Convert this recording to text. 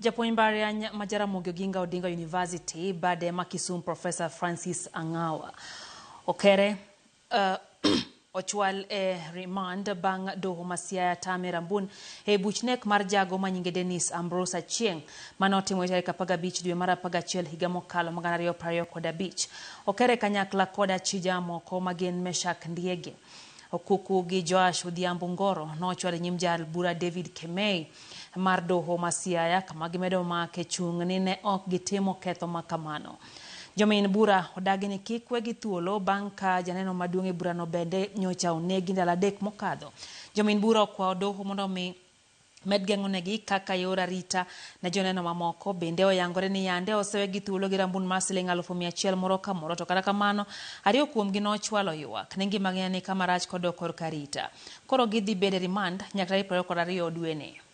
Japuonj mbalariany ma Jaramogi Oginga Odinga University bade ma Kisumu Professor Francis Ang'awa Okere ochwal e remand bang' doho ma Siaya tame Rambun e buch nek mar jago ma nyinge Dennis Ambrose Achieng' mane otimore tarik 15 dwe mar 11 higa mokalo ma 2025. Okere kanyakla kod achija moko ma gin Meshack Ndiege Okuku gi Joash Odhiambo Ngoro nochwal e nyim jal bura David Kemei mar doho ma Siaya kama gimedo make chung' ni ne ok gitimo ketho ma kamano. Jomin bura odagi ni kik wegi thuolo bang' ka janeno maduong' e burano bende nyocha onegi ndalo adek mokadho. Jomin bura okwayo doho mondo omi med geng'onegi kaka yor arita ne joneno mamoko. Bende oyangore ni yande osewegi thuolo gi rambun mar siling 100,000 moro ka moro to kata kamano ariyo kuomgi nochwalo ywak ni ngimagi ne ni kama rach kodok korka arita. Koro gidhi bedo e remand nyaka tarik 22 dweni.